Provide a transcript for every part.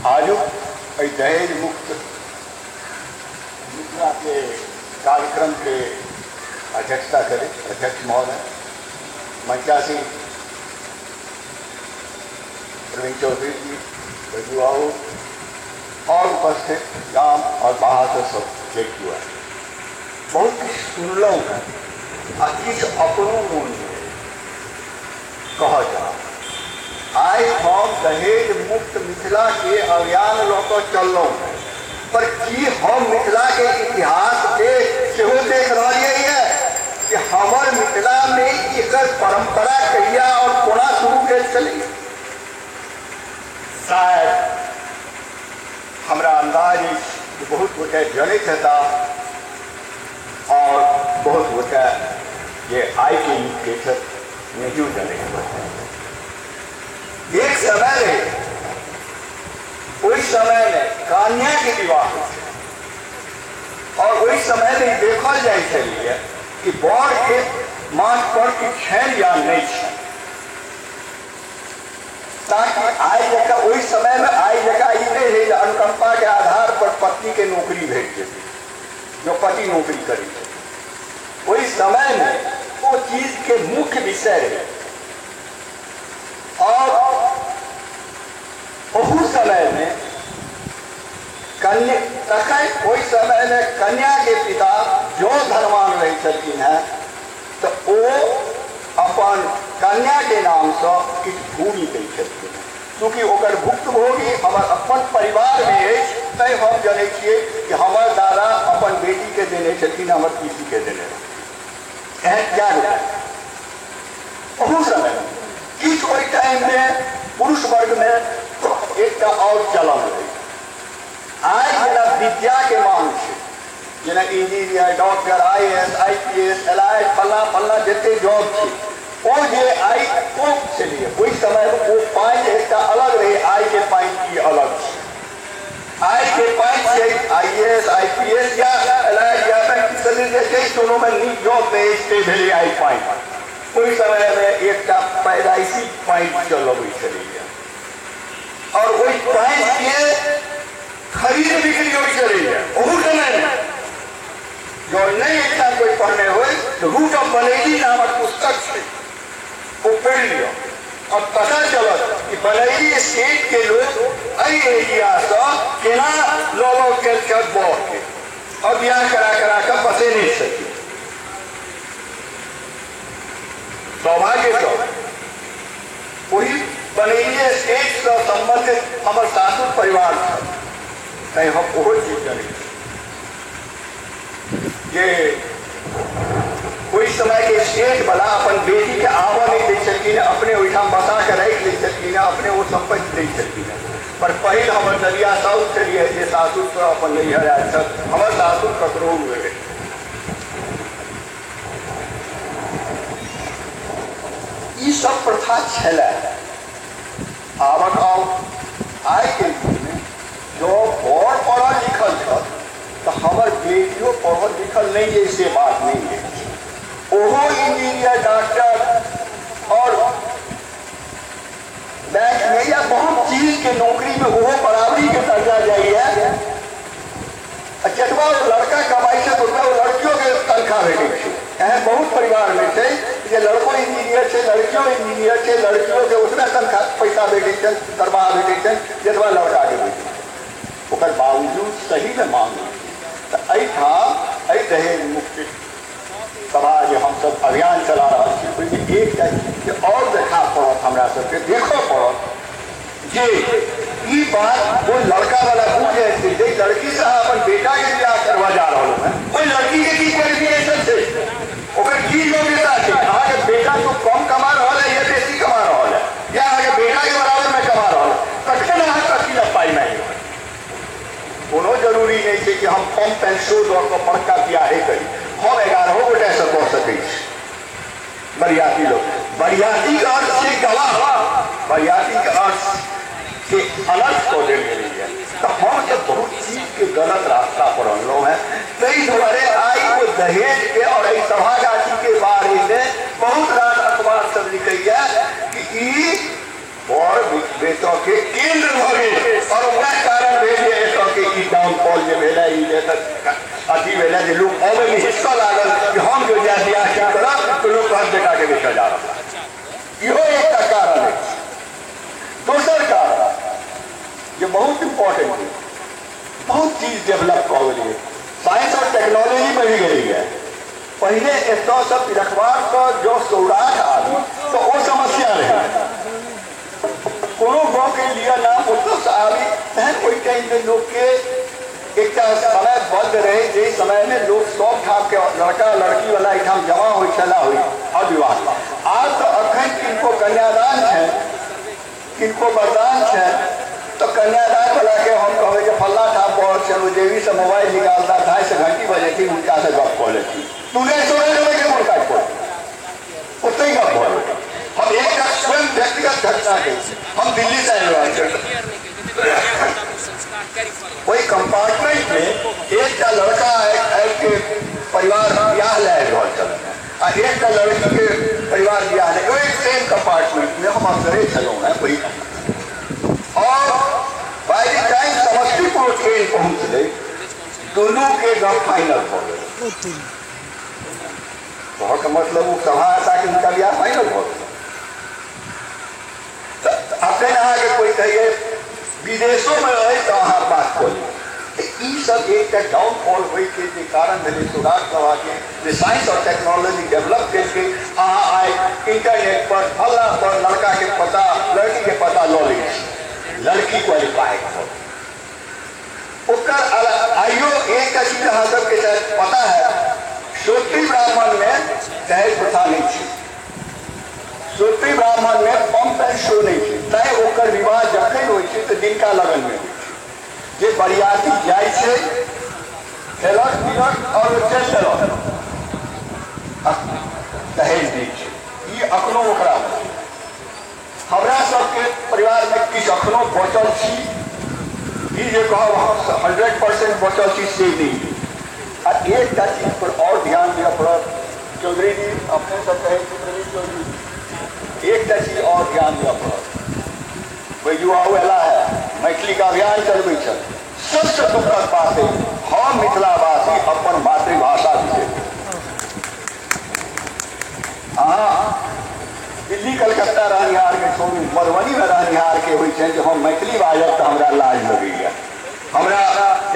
आजुक एहि दहेज मुक्त मिथिला के कार्यक्रम के अध्यक्षता करे अध्यक्ष महोदय, मंचासीन प्रवीण चौधरी जी, बैजू बाबू और उपस्थित गाम और बाहर से सब जे कियो है। बहुत किछु सुनलहुँ हेँ आ किछु अपनो मोनमे कहऽ चाहब। आइ हम दहेज मुक्त मिथिला के अभियान लऽ कऽ चललहुँ हेँ, पर की हम मिथिला के इतिहास के सेहो देख रहलियै ये कि हमर मिथिला में एकर परंपरा कहिया और कोना शुरू भेल छलै। शायद हमरा अंदाज अछि बहुत गोटे जनैत हेता और बहुत गोटे जे आइ के युग के छथि नहियो जनैत होता। एक समय रहे, ओहि समय में कन्या के विवाह होइ छलै और ओहि समय में देखल जाइ छलैए कि बर के माथ पर किछु छनि या नहि छनि, ताकि आइ जकाँ ओहि समय में आइ जकाँ ई नहि रहै जे अनुकंपा के आधार पर पत्नी के नौकरी भेट जेतै, जो पति नौकरी करै छलै। ओहि समय में ओ चीज के मुख्य विषय रहै और ओहू समय में कन्या तखन ओहि समय में कन्या के पिता जो धनवान रहै छलखिन हेँ तऽ ओ अपन कन्या के नामसँ किछु भूमि दै छलखिन हेँ। चूँकि ओकर भुक्तभोगी हमर अपन परिवारमे अछि, तैँ हम जनै छियै कि हमर दादा अपन बेटीके देने छलखिन, हमर पीसीके देने रहथिन। एहन क्या ओहू समय किछु ओहि टाइममे पुरुष वर्गमे एकटा और चलन रहै। आइ जेना विद्याके मांग छै, जेना engineer, doctor, IAS, IPS, LI, फल्ला फल्ला जते जॉब छै, ओ जे आइ ओ छलियै ओहि समयमे ओ पानि एकटा अलग रहै, आइ के पानि ई अलग छै। आइ के पानि छै आईएएस, आईपीएस या एलआई या बैंक सर्विस जे छै, कोनोमे नीक जॉब नहि अछि से भेलै आइ पानि। ओहि समयमे एकटा पैदाइशी पानि चलबै छलैए और ओहि पानिके खरीद बिक्री होइ छलैए ओहू समयमे। जँ नहि एकटा कोइ पढ़ने होइ तऽ रूट ऑफ बनैली नामक पुस्तक छै, ओ पढ़ि लिअ और पता चलत कि बनैली स्टेट के लोग एहि एरियासँ केना लऽ लऽ के बहके और बियाह करा करा कऽ बसेने छथिन। सौभाग्यसँ ओहि बनैली स्टेटसँ सम्बन्धित हमर सासुर परिवार छल, तैँ हम ओहो चीज जनै छी जे ओहि समयके स्टेट वाला अपन बेटीके आबऽ नहि दै छलखिन, अपने ओहिठाम बसा कऽ राखि लै छलखिन, अपने ओ सम्पत्ति दै छलखिन। पर पहिल हमर ददिया साउस छलियै जे सासुरसँ अपन नैहर आयल छल, हमर सासुर ककरो रहै। ई सब प्रथा छलै। आबक आउ आइके युगमे जँ बर पढ़ल लिखल छल तऽ हमर बेटियो पढ़ल लिखल नहि अइ से बात नहि अछि। ओहो इंजीनियर, डॉक्टर और बैंक में या बहुत चीज के नौकरी में ओहो बराबरी के दर्जा जाइए। जतबा ओ लड़का कमाइ छै ओतबा ओ लड़कियों के तनख्वाह भेटै छै। एहन बहुत परिवार में छै जे लड़को इंजीनियर छै, लड़कियों इंजीनियर छै, लड़कियों के उतना तनख्वाह पैसा भेटै छै, दरमाहा भेटै छै जतबा लड़का के भेटै छै। ओकर बावजूद सही में मांग तऽ एहिठाम एहि दहेज मुक्त सभा जे हमसब अभियान चला रहल छी ओहिमे एकटा चीजके और देखा पड़त, हमरा सबके देखऽ पड़त जे ई बात ओ लड़का वाला बुझै छै जे लड़की से अहाँ अपन बेटा के बियाह करवा जा रहल है, ओहि लड़की के की क्वालिफिकेशन छै, ओकर की योग्यता छै। अहाँके बेटा तो कम कमा रहल है या बेसी कमा रहल है या अहाँके बेटा के बराबर में कमा रहल है, तखन अहाँ कथी लए पाइ मांगि रहल। कोनो जरूरी नहीं छै कि हम पंप एंड शो दऽ कऽ बड़का बियाहे करी, हम 11 गोटेसँ कऽ सकै छी। बरियाती लोग, बरियाती के अर्थ छै गवाह, बरियाती के अर्थ के अनर्थ कऽ देल गेलैए। तऽ हमसब बहुत चीजके गलत रास्ता पर अनलहुँ हेँ। ताहि दुआरे आइ ओ दहेज के और एहि सभागाछी के बारेमे बहुत रास अखबार सब लिखैए कि ई बर बेचऽ के केन्द्र भऽ गेल और वएह कारण भेल जे एतऽके ई डाउनफॉल जे भेलै, ई जे अथी भेलै जे लोक अबैमे हिचकऽ लागल कि हम जो जाय बियाह ठीक करब तऽ लोक कहत बेटाके बेचऽ जा रहल। इहो एकटा कारण अछि। दोसर कारण जे बहुत इम्पोर्टेंट है, बहुत चीज डेवलप कऽ गेलियै, साइंस और टेक्नोलॉजी बढ़ि गेलैए। पहिने एतऽसँ पिरखबारसँ जँ सौराठ आबी तऽ ओ समस्या रहै, कोनो गाँवके लिए नाम ओतऽसँ आबी, तहन ओहि टाइममे लोकके एकटा समय बद्ध रहै जाहि समयमे लोक सब ठामके लड़का लड़की वाला एहिठाम जमा होइ छला होइ और विवाह। आब तऽ अखन किनको कन्यादान छनि, किनको वरदान छनि, तऽ कन्यादान वालाके हम कहबै जे फल्ला ठाम पहुँच छनि, ओ जेबीसँ मोबाइल निकालता, 2:30 घंटी बजेथिन, हुनकासँ गप कऽ लेथिन, तू नहि सोचै के कोन काज पड़त, ओतहि गप भऽ जेतै। हम एकटा स्वयं व्यक्तिगत घटना के, हम दिल्लीसँ आबि रहल छी, ओहि कंपार्टमेंटमे एकटा लड़का आबिके परिवार बियाह लए आबि रहल छलनि आ एकटा लड़कीके परिवार बियाह लए, ओहि सेम कंपार्टमेंटमे हम असगरे छलहुँ हेँ ओहि। और by the time Samastipur train पहुँचलै, दुनूके गप फाइनल भऽ गेलै। कहऽके मतलब ओ सभा ताकि हुनका बियाह फाइनल भऽ गेलै। तऽ अखन अहाँके कोइ कहिए विदेशोमे रहै तऽ अहाँ बात कऽ लिअ। ई सब एकटा डाउनफॉल होइके जे कारण भेलै सौराठ सभाके, जे साइंस और टेक्नोलॉजी डेवलप केलकै, अहाँ आइ इंटरनेट पर फल्ला पर लड़काके पता लड़कीके पता लऽ लै छी, लड़की क्वालिफाइड भऽ ओकर। आइयो एकटा चीज अहाँ सबके शायद पता है, श्रोत्री ब्राह्मणमे दहेज प्रथा नहि छै, श्रोत्री ब्राह्मणमे पंप एंड शो नहि छै, तैँ ओकर विवाह जखन होइ छै तऽ दिनका लगनमे होइ छै, जे बरियाती जाइ छै खेलक पीलक और चलि देलक, दहेज दै छै। ई अखनो ओकरा हमरा सबके परिवारमे किछु अखनो बचल छी, ई जे कहब हम 100% बचल छी से नहि। आ एकटा चीज पर और ध्यान दिअ पड़त चौधरी जी, अपने सब कहै छी प्रवीण चौधरी, एकटा चीज और ध्यान दिअ पड़त। बैजू आउ एला है, मैथिली के अभियान चलबै छल, सबसे दुखद बात है हम मिथिलावासी अपन मातृभाषा बिसरि। अहाँ दिल्ली कलकत्ता रहनिहार के छोड़ू, मधुबनीमे रहनिहार के होइ छै जे हम मैथिली बाजब तऽ हमरा लाज लगैया। हमरा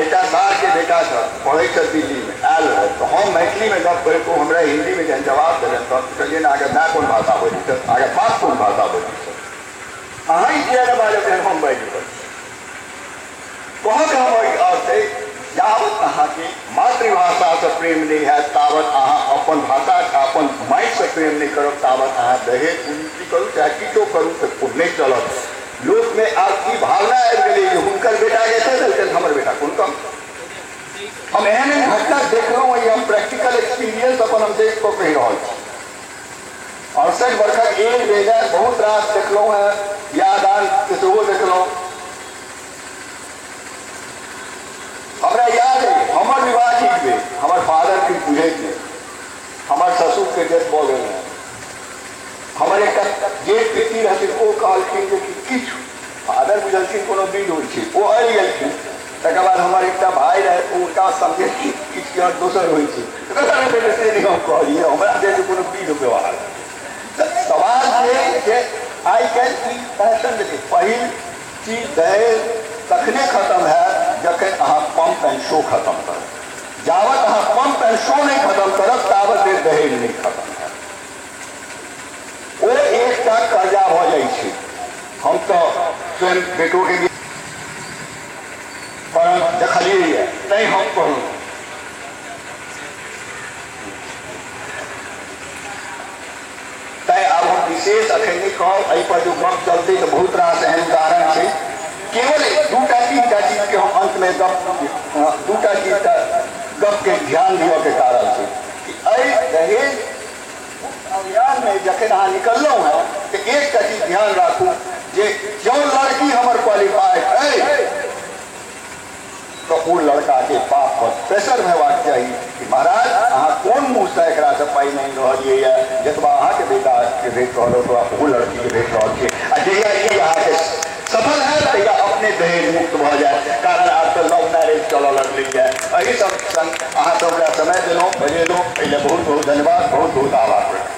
एकटा सारके बेटा छल, पढ़ै छल दिल्लीमे, आयल रहै तऽ हम मैथिलीमे गप करैत ओ हमरा हिन्दीमे जहन जवाब देलनि तऽ हम पुछलियै अहाँके माय कोन भाषा बजै छल, अहाँके बाप कोन भाषा बजै छल, अहाँ ही किया नहि बाजब जहन हम बाजि रहल छी। कहऽके हमर अर्थ अइ, जाबत अहाँके मातृभाषासँ प्रेम नहि हैत ताबत अहाँ अपन भाषा अपन माटिसँ प्रेम नहि करब, ताबत अहाँ दहेज कुरीति करू चाहे किछो करू तऽ नहि चलत। लोकमे आब ई भावना आबि गेलै जे हुनकर बेटाके एतऽ देलकनि, हमर बेटा कोन कम। हम एहन एहन घटना देखलहुँ, हम प्रैक्टिकल एक्सपीरियंस अपन हम देख कऽ कहि रहल छी। 68 वर्षक एज भेल है, बहुत रास देखलहुँ हेँ, बियाह दान सेहो देखलहुँ। हमरा याद है हमर विवाह ठीक भेल, हमर फादर के बुझैत नहि, हमर ससुरके डेथ भऽ गेल रहै, हमर एकटा जेठ पिती रहथिन, ओ कहलखिन जे किछु फादर बुझलखिन कोनो विध होइ छै, ओ आबि गेलखिन। तकर बाद हमर एकटा भाय रहै, हुनका समझेलखिन किछु दोसर होइ छै, से नहि हम कहलियै, हमरा जे कोनो विध व्यवहार। सवाल छै जे आइ काल्हि ई फैशन भेलै। पहिल चीज दहेज तखने खत्म हैत जखन अहाँ पंप एंड शो खत्म करब। जाबत अहाँ पंप एंड शो नहि खत्म करब ताबत देर दहेज नहि खत्म हैत। ओ एकटा कर्जा भऽ जाइ छै। हम तऽ स्वयं बेटोके पर देखलियै, तैँ हम कहलहुँ। तैँ आब हम विशेष अखन नहि कहब, एहिपर जो गप चलतै तऽ बहुत रास एहन उदाहरण छै। केवल दूटा तीनटा चीजके हम अन्तमे गप दूटा चीजके गपके ध्यान दिअके कारण छै कि एहि दहेज अभियानमे जखन अहाँ निकललहुँ हेँ तऽ एकटा चीज ध्यान राखू जे जँ लड़की हमर क्वालिफाइड अइ तऽ ओ लड़काके बाप पर प्रेशर हेबाक चाही कि महाराज अहाँ कोन मुँहसँ एकरासँ पाइ माँगि रहलियै, जतबा अहाँके बेटाके भेट रहल ओतबा ओहो लड़कीके भेट रहल छै। आ जहिया ई अहाँके सफल हैत तहिया अपने दहेज मुक्त भऽ जायत, कारण आब तऽ लव मैरिज चलऽ लगलैए। एहि सब संग अहाँ सब हमरा समय देलहुँ, बजेलहुँ, एहि लेल बहुत बहुत धन्यवाद, बहुत बहुत आभार।